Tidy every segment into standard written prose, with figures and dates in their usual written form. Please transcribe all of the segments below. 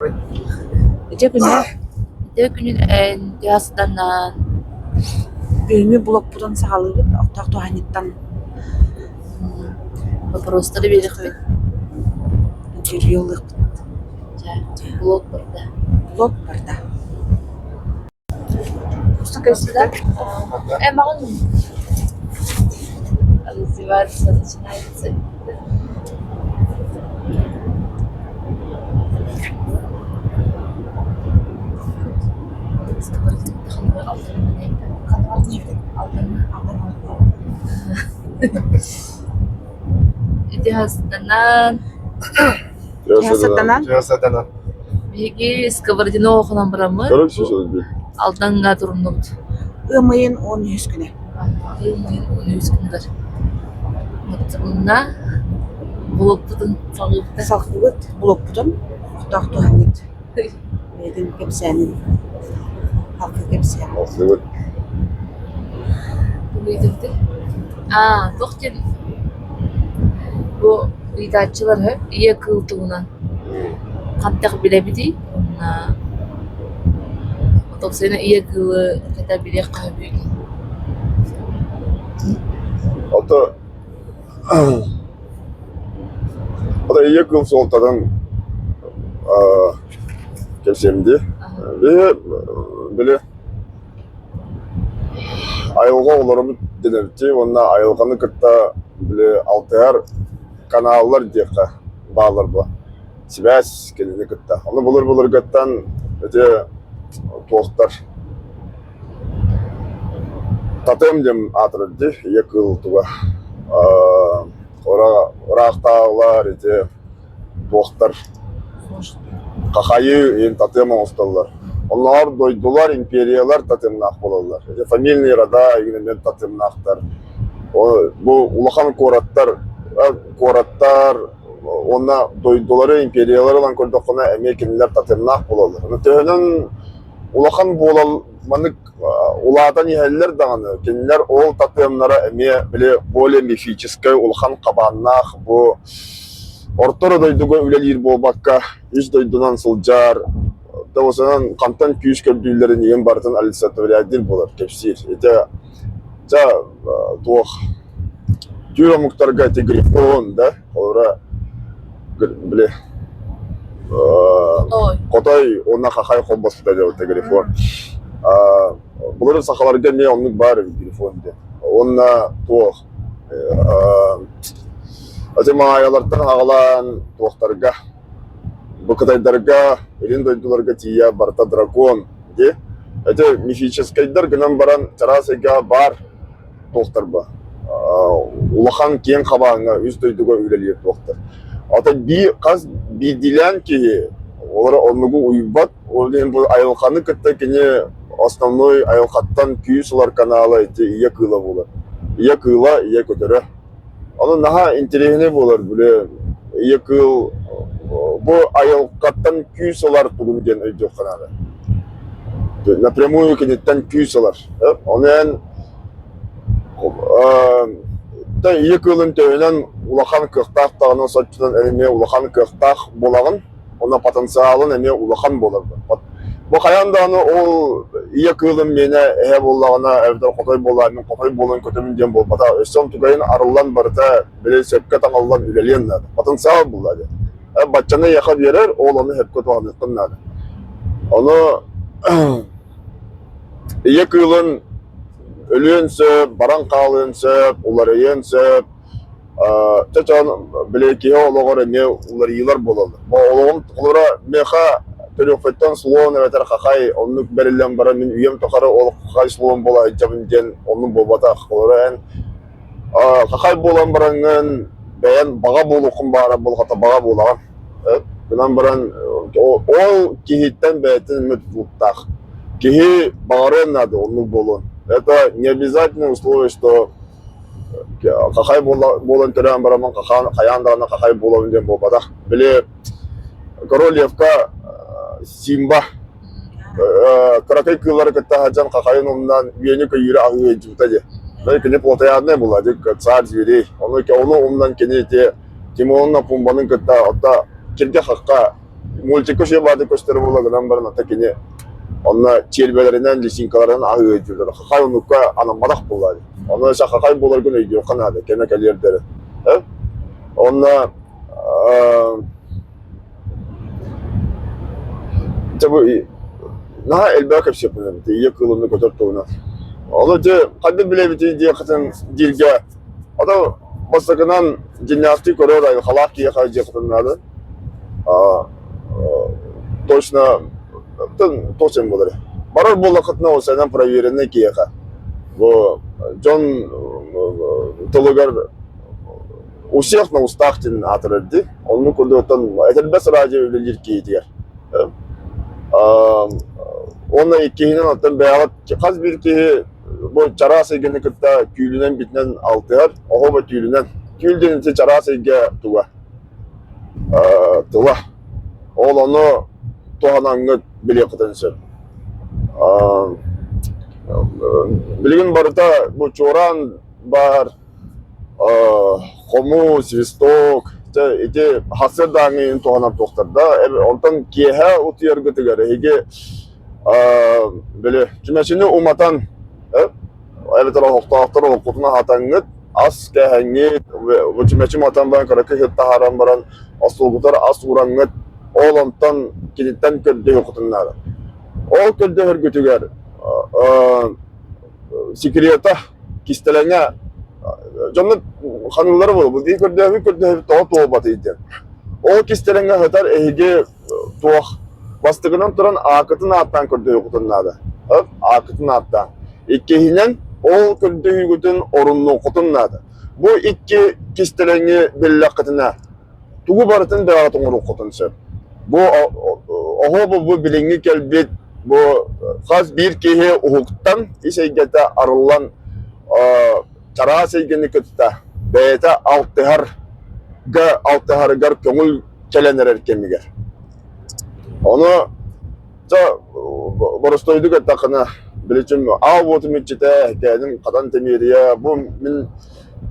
Ити күнэ Ити күнүн эн тыастанан Бүгүҥҥү блокпутун саҕалыыбыт Охтоох туһаанньыттан Вопростары биэриэхпит интервью ылыахпыт. Дьэ, блок барда. Блок барда. Э, маҕан Развиваться начинается. Ити хастанан Сатанан. Сатанан. Биһиги Сковородино хонон бараммыт Короче, сөбүлүүр. Алдаҥҥа туруннубут. Ыам ыйын 13 күнэ. Ыам ыйын 13 күнүгэр. Мунна блокпутун салгыбыта. Салгыбыт блокпутун охтоох туһаныт. Бэйэтин кэпсээнин халкы кэпсээн. Алсыбыт. Ыйытыктый. Аа, туох диэн бу ыйытааччылар ийэ кыыл туһунан хантах билэбитий уонна топсайынан ийэ кыылы хата билиэххэ сөбүй Ото Ото ийэ кыыл суолтатын кэпсиэм дии. Биһи били Айылҕа олоробут дэнэрчи уонна айылҕаны кытта били алтыһар каналлар диэххэ бааллар буо. Сибээс кинини кытта. Ону былыр-былыргыттан ити туохтар Татым диэн аатырар дии, ийэ кыыл туга. Ыраахтааҕылар ити туохтар хахайы иһин татыам оҥостоллор. Оннооҕор дойдулар, империялар татыамнаах буолаллар. Ити фамильные рода игинэн татыамнаахтар. Бу улахан куораттар куораттар уонна дойдулары, империялары ылан көрдөххүнэ эмиэ кинилэр татыамнаах буолаллар. Ону төһөнөн улахан буолал маннык улаатан иһэллэр даҕаны, кинилэр ол татыамнара эмиэ били более мифическай улахан хабааннаах бу орто эрэ дойдуга үлэлиир буолбакка, үс дойдунан сылдьар, да хантан күүс көрдүүллэрин игин барытын олицетворяйдыыр буолар, кэпсиир. Ити дьэ туох түүр омуктарга ити грифон да, холобура били хотой уонна хахай холбоспута диэбитэ грифон. Былыр сахаларга эмиэ оннук баар эбит грифон диэн. Уонна туох Ати маайалартан аҕалаан туохтарга, бу кытайдарга, илин дойдуларга тиийэ барыта дракон дии. Ити мифическайдар гынан баран чараас эйгэҕэ баар туохтар ба. Улахан киэҥ хабааҥҥа үс дойдуга үлэлиир туохтар. Ата би хас биирдиилээн киһи олоро оннугу уйбат Ол иһин бу айылҕаны кытта кини основной айылҕаттан күүс ылар канала ити ийэ кыыла буолар. Ийэ кыыла, ийэ көтөрө. Ону наһаа интэриэһинэй буолар били ийэ кыыл бу айылҕаттан күүс ылар тугун диэн өйдүөххэ наада. Напрямую киниттэн күүс ылар. Ону эн ийэ кыылын төһөнөн улахан кыахтаах даҕаны соччонон эмиэ улахан кыахтаах буолаҕын. Онно потенциалын эмиэ улахан буолар. Бу хайаан даҕаны ол ийэ кыылым миэнэ эһэ буоллаҕына эбэтэр хотой буоллаҕына мин хотой буолан көтөбүн диэн буолбатах. Өссө онтукайын арыллан барыта били сөпкө таҥыллан үлэлиэн наада. Потенциал буолла диэн. Баччаны эйиэхэ биэрэр, ол ону сөпкө туһаныаххын наада. Ону ийэ кыылын өлүөн сөп, баран хаалыан сөп, уларыйыан сөп, Чочоон били киһи олоҕор эмиэ уларыйыылар буолаллар. Олоҕум холобура миэхэ төрүөхпүттэн слон эбэтэр хахай оннук бэриллэн баран мин үйэм тухары ол хахай слон буола сылдьабын диэн оннук буолбатах. Холобура эн хахай буолан бараҥҥын бэйэн баҕа буолуоххун баара буолхата баҕа буолаҕын. Гынан баран ол киһиттэн бэйэтин эмиэ тутулуктаах. Киһи баҕарыан наада оннук буолуон. Это не обязательное условие, что Хахай буолан төрөөн бараммын хайаан даҕаны хахай буолабын диэн буолбатах. Били Король Левка Симба кыракый кыыллары кытта сылдьан хахайын умнан үөнү-көйүүрү аһыы сылдьыбыта дии. Кини плотоядный буолла дии, царь зверей. Ону, ону умнан кини ити Тимонна Пумбаны кытта отта киргэ-хахха. Мультикка үчүгэй баҕайытык көстөр буолла гынан баран ата кини онно чиэрбэлэринэн, личинкаларынан аһыы өйдүүллэр. Хахай оннукка анамматах буолла дии. Онно өссө хахай буоларгын өйдүөххэ наада, кэмэ кэлиэр диэри. Онно Дьэ бу наһаа элбэх кэпсиэхпин эбит ийэ кыылыны көтөр туһунан. Ону дьэ хайдах билэбитий диэххитин дииргэ ото бастакынан дьиҥнээхтии көрөр айылҕалаах киһиэхэ дьиэххитин наада. Точно точно буолар. Барар буоллаххытына ол сэнэн проверенный киһиэхэ. Бу дьон тылыгар у всех на устах диэн аатырар дии. Оннук курдук оттон этэрбэс радио үлэлиир киһитигэр. Уонна иккиһинэн оттон бэйэҕит хас биир киһи бу чараас эйгэни кытта түүлүнэн-битинэн алтыһар, оһуоба түүлүнэн. Түүл диэн ити чараас эйгэ туга, тыла. Ол ону туһанаҥҥыт билиэххитин сөп. Билигин барыта бу чуораан баар Хомус, свисток, дьэ ити сарсыардааҥҥы туһанар туохтар да онтон киэһэ утуйаргытыгар эһиги били чүмэчини уматан эбэтэр оһохтоохтор оһоххутун аһатаҥҥыт ас кээһэҥҥит бу чүмэчи уматан баран кыракый сыт таһааран баран остуолгутугар ас уураҥҥыт ол онтон киниттэн көрдөһүөххүтүн наада. Ол көрдөһөргүтүгэр секрета кистэлэҥэ дьоннор ханыыллара буолуо бу көрдөөбүт көрдөөбүт тоҕо туолбатый диэн ол кистэлэҥҥэ сытар эһиги туох бастакынан туран аакытын ааттаан көрдөһүөххүтүн наада аакытын ааттаан иккиһинэн ол көрдөһүүгүтүн оруннуоххутун наада бу икки кистэлэҥи биллэххитинэ тугу барытын бэйэҕит оҥоруоххутун сөп. Бу оһуобу бу билиҥҥи кэлбит бу хас биир киһи уһуктан ис эйгэтэ арыллан чараас эйгэни кытта бэйэтэ алтыһарга алтыһарыгар көҥүл кэлэн эрэр кэмигэр. Ону Чэ, боростуойдук эттэххинэ, биличим аал уотум иччитэ, кээним хатан тэмиэрийэ, бу мин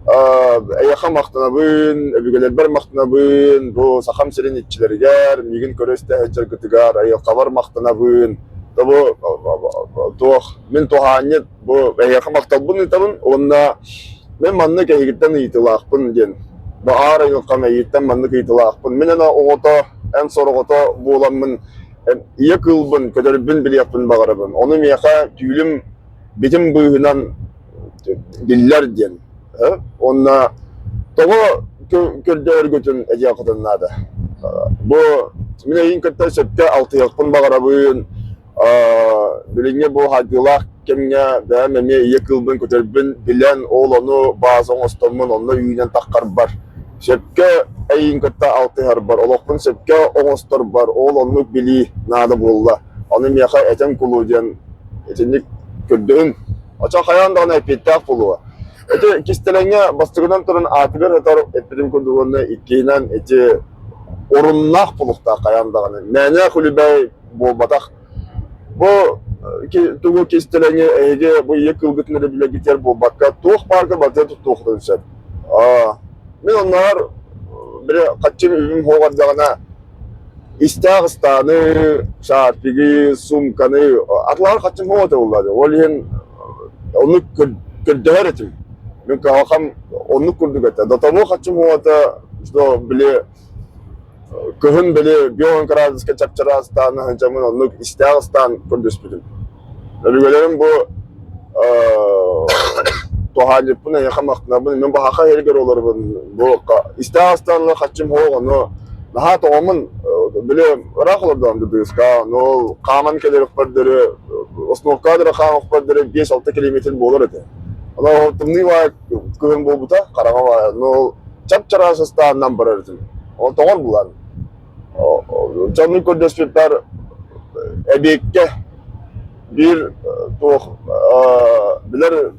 эйиэхэ махтанабын, өбүгэлэрбэр махтанабын, бу Сахам сирин иччилэригэр, миигин көрө-истэ сылдьаргытыгар, айылҕабар махтанабын. Бу туох, мин туһаанньыт бу эһиэхэ махталбын ыытабын уонна мин маннык эһигиттэн ыйытыылаахпын диэн бу аар айылҕам эйигиттэн маннык ыйытыылаахпын. Мин эн оҕото, эн сороҕото буоламмын ийэ кыылбын, көтөрбүн билиэхпин баҕарабын. Ону миэхэ түүлүм битим быыһынан биллэр диэн. Уонна тоҕо көрдөөргүтүн этиэххитин наада. Бу мин эйигин кытта сөпкө алтыһыахпын баҕарабын. Билиҥҥи бу хайдыылаах кэмҥэ бэйэм эмиэ ийэ кыылбын көтөрбүн билэн, ол ону бааза оҥостоммун онно үүнэн таххарбар, сөпкө эйигин кытта алтыһарбар, олохпун сөпкө оҥосторбор ол оннук билии наада буолла. Ону миэхэ этэн кулу диэн итинник көрдөһүн. Оччо хайаан даҕаны эппиэттээх буолуо. Ити кистэлэҥҥэ бастакынан туран аатыгар сытар эппитим курдук уонна иккиһинэн ити оруннаах буолуохтаах хайаан даҕаны. Мээнэ күлүбэй буолбатах. Бу тугу кистэлэҥи эһиги бу ийэ кылгытын эрэ билэргитигэр буолбакка, туох баарга барытын туттуоххутун сөп. Мин оннооҕор били хаччым үбүм суох эрдэҕинэ истээх ыстааны, шарфигы, суумканы атылаһар хаччым суох этэ буолла дии. Ол иһин оннук көрдөһөр этим. Мин кыһалҕам оннук курдук этэ. До того хаччым суох этэ, что били Кыһын били 50 градуска чап-чараастаан сылдьаммын оннук истээх ыстаан көрдөспүтүм. Өбүгэлэрим бу туһаанньыппын эйиэхэ махтанабын, мин баһаха иһигэр олоробун. Бу истээх ыстаанла хаччым суох, ону наһаа тоҕомун били ыраах олордоҕум дыдыыска, ону ол хааман кэлэрихпэр дөрү основка дөрө хаамахпар дөрү 5-6 километр буолар этэ. Ону тымныы баай кыһын буолбута, хараҥа баайа. Ну, ол чап-чараас ыстаанынан барар этим. Ол тоҕор булан. Дьонун көрдөспүппэр эбиэккэ биир туох билэр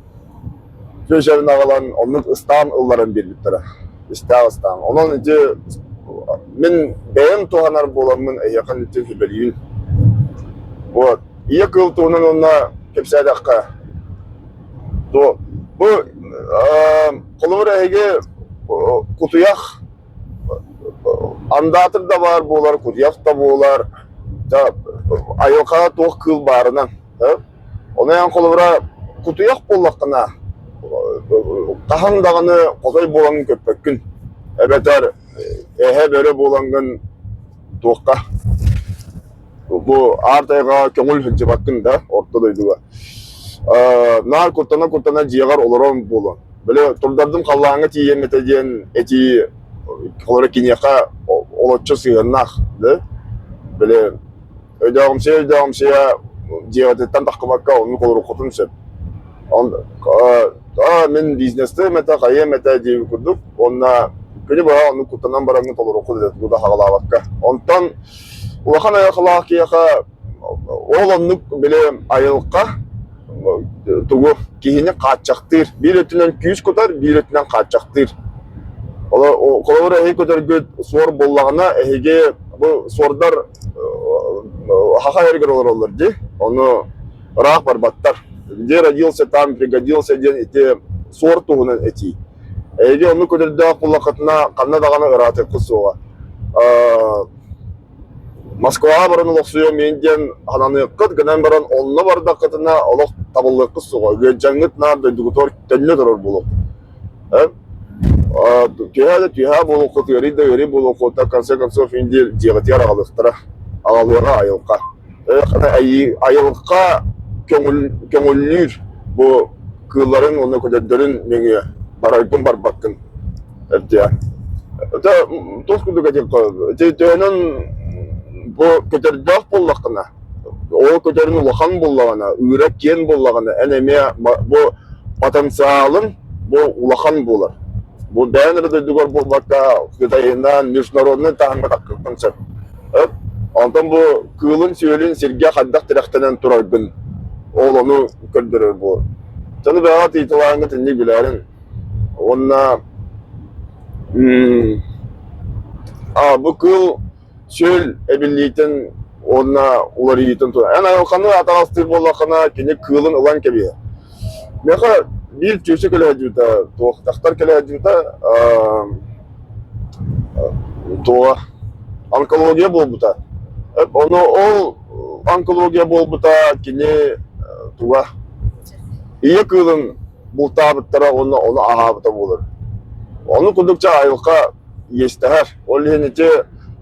фельдшерин аҕалан оннук ыстаан ылларан биэрбиттэрэ. Истээх ыстаан. Онон ити мин бэйэм туһанар буоламмын эһиэхэ ити сүбэлиибин. Вот. Ийэ кыыл туһунан уонна кэпсээтэххэ, Бу бу холобур эһиги кутуйах Андаатыр да баар буолар, кутуйах да буолар, айылҕаҕа туох кыыл баарынан. Ону эн холобура кутуйах буоллаххына, хаһан даҕаны хотой буолаҥҥын көппөккүн. Эбэтэр эһэ бөрө буолаҥҥын туохха бу аар тайҕаҕа көҥүл сылдьыбаккын да орто дойдуга. Наар куттана-куттана дьиэҕэр олорон буолуон. Били турдардым халлааҥҥа тиийиэм этэ диэн этии холобура киниэхэ олоччу сыһыаннаах да. Били өйдөөҕүмсүйэ-өйдөөҕүмсүйэ дьиэҕититтэн таххыбакка оннук олоруоххутун сөп. Аа, мин бизнестыам этэ, хайыам этэ диэбит курдук. Уонна күнү быһа оннук куттанан бараҥҥын толоруоххут этэ тугу да хаҕалаабакка. Онтон улахан айылҕалаах киһиэхэ ол оннук били айылҕа тугу киһини хааччахтыыр. Биир өттүнэн күүс кутар, биир өттүнэн хааччахтыыр. Холобур, эһиги көтөргүт суор буоллаҕына, эһиги бу суордар хаха эргэр олороллор дии. Ону ыраах барбаттар. Где родился, там пригодился диэн ити суор туһунан этии. Эһиги оннук көтөрдөөх буоллаххытына, ханна даҕаны ыраатыаххыт суоҕа. Москваҕа баран олохсуйуом мин диэн хананыаххыт гынан баран онно бардаххытына олох табыллыаххыт суоҕа. Ыалдьаҥҥыт наар дойдугутугар төннө турар буолуоххут. Түһээ да түһээ буолуоххут, ыарый да ыарый буолуоххут, в конце концов мин диир дьиэҕитигэр аҕалыахтара. Аҕалыаҕа айылҕа. Айылҕа көҥүллүүр бу кыылларын уонна көтөрдөрүн нөҥүө бараргын барбаккын. Эрдиэ. Это туох курдук этиэххэ, ити төһөнөн бу көтөрдөөх буоллаххына, ол көтөрүн улахан буоллаҕына, ыыра киэн буоллаҕына, эн эмиэ бу потенциалын бу улахан буолар. Бу бэйэн эрэ дойдугар буолбакка, Кытайынан, международный таһымҥа таххыаххын сөп. Онтон бу кыылын-сүөлүн сиргэ хайдах тирэхтэнэн тураргын ол ону көрдөрөр буолар. Дьону бэйэҕэ тыыталааҥҥыт инник билээрин Уонна бу кыыл сүөл эбиллиитин уонна уларыйыытын туһунан. Эн айылҕаны атаҕастыыр буоллаххына, кини кыылын ылан кэбиһэр. Миэхэ биир чүөчэ кэлэ сылдьыбыта, туох дьахтар кэлэ сылдьыбыта, туоҕа онкология буолбута. Ону ол онкология буолбута кини туга ийэ кыылын бултаабыттара уонна ону аһаабыта буолар. Ону курдук чэ айылҕа иэстэһэр. Ол иһин ити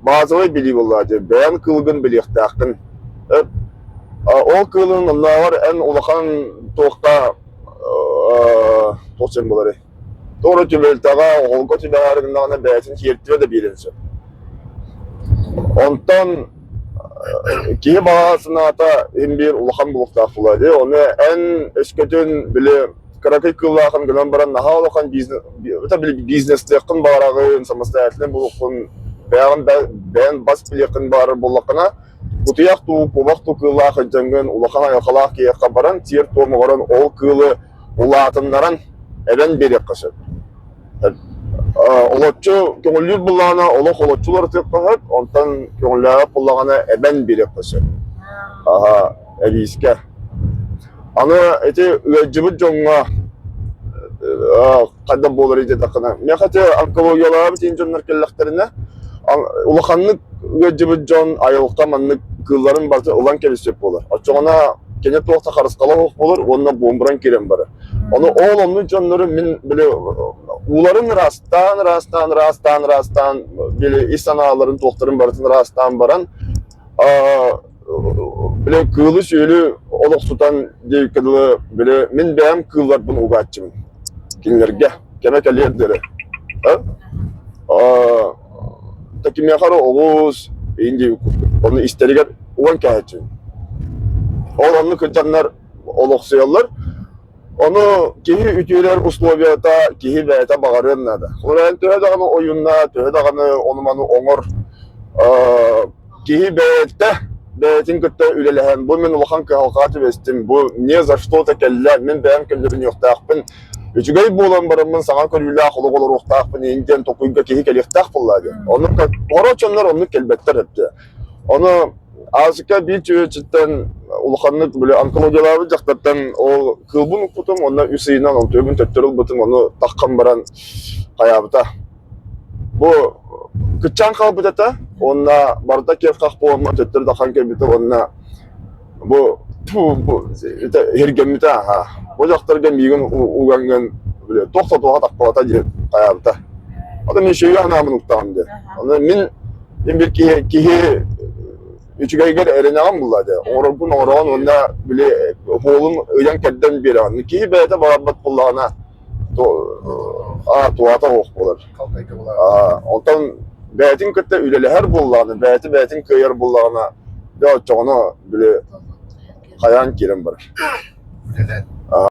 базовай билии буоллаҕа дии. Бэйэҥ кыылгын билиэхтээххин. Ол кыылын оннооҕор эн улахан туохха туох диэн буоларый? Туора түбэлтэҕэ, оҕолго түбэһэр гыннаҕына бэйэтин сиэртибэ да биэриэн сөп. Онтон киһи баҕа санаата иһин биир улахан булуктаах буолар дии. Ону эн өскөтүн били кыракый кыыллаахын гынан баран наһаа улахан бизнес били бизнестиэххин баҕараҕын, самостоятельный буолуоххун, бэйэҕин бэйэн бас билиэххин баҕарар буоллаххына, кутуйах дуу, куобах дуу кыыллаах ыдьаҥҥын улахан айылҕалаах киһиэхэ баран сиэр-туом оҥорон ол кыылы улаатыннаран эбэн биэриэххэ сөп. Олоччу көҥүллүүр буоллаҕына олох олоччу уларытыахха сөп, онтон көҥүллээбэт буоллаҕына эбэн биэриэххэ сөп. Аһа, эбиискэ. Аны ити ыалдьыбыт дьоҥҥо хайдах буоларый диэтэххинэ, миэхэ ити онкологиялаабыт иин дьоннор кэллэхтэринэ, улаханнык ыалдьыбыт дьон айылҕа маннык кыылларын барытын ылан кэбиспит буолар. Оччоҕуна кини туох да харысхала суох буолар уонна буомбуран киирэн барар. Ону ол оннук дьоннору мин били ууларын ыраастаан, ыраастаан, ыраастаан, ыраастаан, били ис санааларын, туохтарын барытын ыраастаан баран, били кыылы-сүөлү олохсутан диэбиккэ дылы, били мин бэйэм кыылларбын угааччыбын кинилэргэ кэмэ кэлиэр диэри. Кимиэхэ эрэ оҕус, иин диэбит курдук. Ону истэригэр уган кээһэччибин. Ол оннук дьоннор олохсуйаллар. Ону киһи үтүөрэр условията киһи бэйэтэ баҕарыан наада. Ол эрэн төһө даҕаны ойунна, төһө даҕаны ону-маны оҥор, киһи бэйэтэ бэйэтин кытта үлэлэһэн, бу мин улахан кыһалҕаҕа түбэстим, бу мне за что-то кэллэ, мин бэйэм көннөрүнүөхтээхпин, үчүгэй буолан бараммын саҥа көрүүлээх олох олоруохтаахпын иһин диэн толкуйга киһи кэлиэхтээх буоллаа диэн. Оннук короче дьоннор оннук кэлбэттэр эбит. Ону Аасыка биир чүөчүттэн улаханнык били онкологиялаабыт дьахтартан ол кыылбын укпутум уонна үс ыйынан онтуйбун төттөрү ылбытым ону таххан баран хайаабыта. Бу кыччаан хаалбыт этэ уонна барыта киэр-хах буоламмын төттөрү дахан кэлбитэ уонна бу бу иһиргэммитэ аһаа. Бу дьахтарга миигин угаҥҥын били туох да туоха тахпата диэн хайаабыта. Ото мин үчүгэй анаабын уктаҕым диэн. Ону мин мин бир киһи киһи үчүгэйгэр эрэнэҕин булла дии. Оҥороргун оҥороҕун уонна били уолун ыйан кэрдэн биэрэҕин. Киһи бэйэтэ баҕарбат буоллаҕына туһата суох буолар. Онтон бэйэтин кытта үлэлэһэр буоллаҕына, бэйэтэ бэйэтин кыайар буоллаҕына, дьэ оччоҕуна били хайаан киирэн барар.